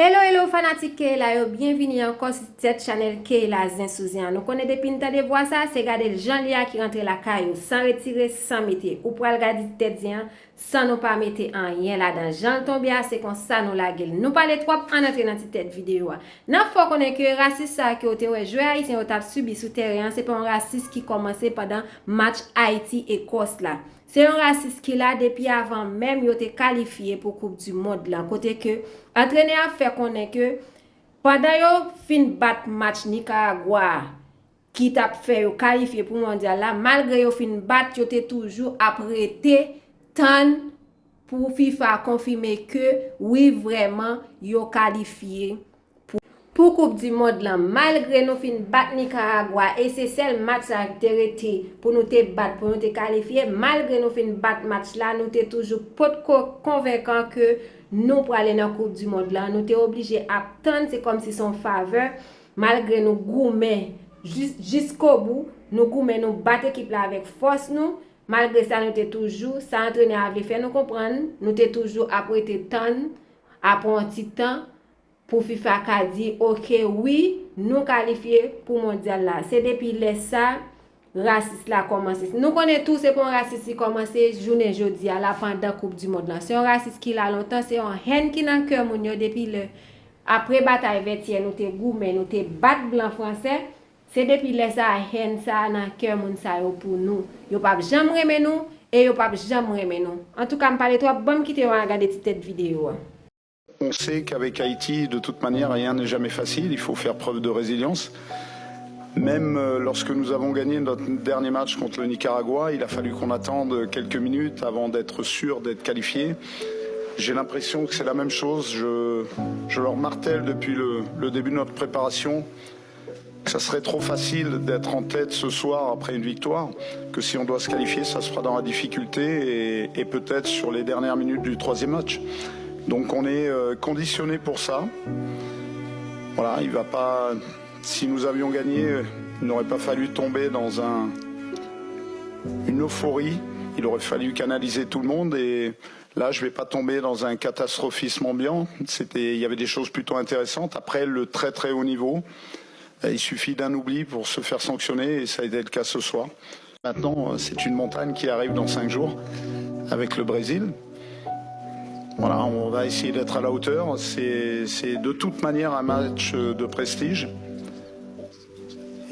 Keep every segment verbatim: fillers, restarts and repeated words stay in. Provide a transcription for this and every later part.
Hello, hello, fanatik Keyla yo, byenvini ankò sou tèt chanèl Keyla Zen sou Zen an. Nou konnen depi n tande vwa sa, se gade l jan li a ki rantre lakay ou, san retire, san mete. Ou pral gade ti tèt zen an, san nou pa mete anyen ladan. Jan l tonbe a, se konsa nou lage l. Nou pale twòp, ann antre nan ti tèt videyo a. N ap fè w konnen ke rasis sa a ke w te wè jwè ayisyen yo t ap sibi sou tèren an, se pa yon rasis ki kòmanse pandan match Ayiti-Ekòs la. Se yon rasis ki la depi avan menm yo te kalifye pou Koup di Mond lan, kote ke antrenè a fè konnen ke pandan yo fin bat match Nikaragwa a, ki t ap fè yo kalifye pou Mondyal la, malgre yo fin bat, yo te toujou ap rete tann pou fifa konfime ke wi, vrèman, yo kalifye pou, pou Koup di Mond lan. Malgre nou fin bat Nikaragwa, e se sèl match sa ki te rete pou nou te bat, pou nou te kalifye, malgre nou fin bat match la, nou te toujou potko konvenkan ke nou prale nan Koup di Mond lan. Nou te oblije ap tann, se kòmsi se yon favè. Malgre nou goumen jis-, jiskobou, nou goumen, nou bat ekip la avèk fòs nou. Malgre sa, nou te toujou, sa antrenè a vle fè nou konprann, nou te toujou ap rete tann, ap pran yon ti tan pou fifa ka di, oke, wi, nou kalifye pou Mondyal la. Se depi lè sa, rasis la kòmanse. Nou konnen tou, se pa yon rasis ki kòmanse jounen jodi a la, pandan Koup di Mond lan. Se yon rasis ki la lontan, se yon hèn ki nan kè moun yo depi lè, apre batay Vètyè, nou te goumen, nou te bat blan fransè. Se depi lè sa a, hèn sa a nan kè moun sa yo pou nou. Yo p ap janm renmen nou, e yo p ap janm renmen nou. Antouka, m pale twòp, ban m kite w al gade ti tèt videyo a. On sait qu'avec Haïti, de toute manière, rien n'est jamais facile. Il faut faire preuve de résilience. Même euh, lorsque nous avons gagné notre dernier match contre le Nicaragua, il a fallu qu'on attende quelques minutes avant d'être sûr d'être qualifié. J'ai l'impression que c'est la même chose. Je, je leur martèle depuis le, le début de notre préparation que ça serait trop facile d'être en tête ce soir après une victoire, que si on doit se qualifier, ça se fera dans la difficulté et, et peut-être sur les dernières minutes du troisième match. Donc on est euh, conditionné pour ça. Voilà, il va pas. Si nous avions gagné, euh, il n'aurait pas fallu tomber dans un, une euphorie. Il aurait fallu canaliser tout le monde et là, je ne vais pas tomber dans un catastrophisme ambiant. C'était, il y avait des choses plutôt intéressantes. Après, le très très haut niveau, il suffit d'un oubli pour se faire sanctionner et ça a été le cas ce soir. Maintenant, c'est une montagne qui arrive dans cinq jours avec le Brésil. Voilà, on va essayer d'être à la hauteur. C'est de toute manière un match de prestige.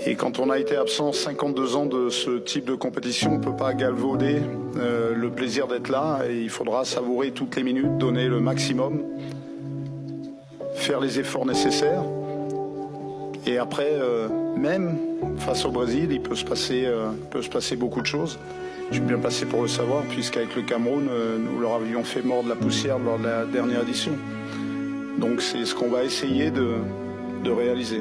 Et quand on a été absent cinquante-deux ans de ce type de compétition, on ne peut pas galvauder euh, le plaisir d'être là. Et il faudra savourer toutes les minutes, donner le maximum, faire les efforts nécessaires. Et après, euh, même face au Brésil, il peut se passer, euh, peut se passer beaucoup de choses. Je suis bien placé pour le savoir, puisqu'avec le Cameroun, euh, nous leur avions fait mordre la poussière lors de la dernière édition. Donc c'est ce qu'on va essayer de, de réaliser.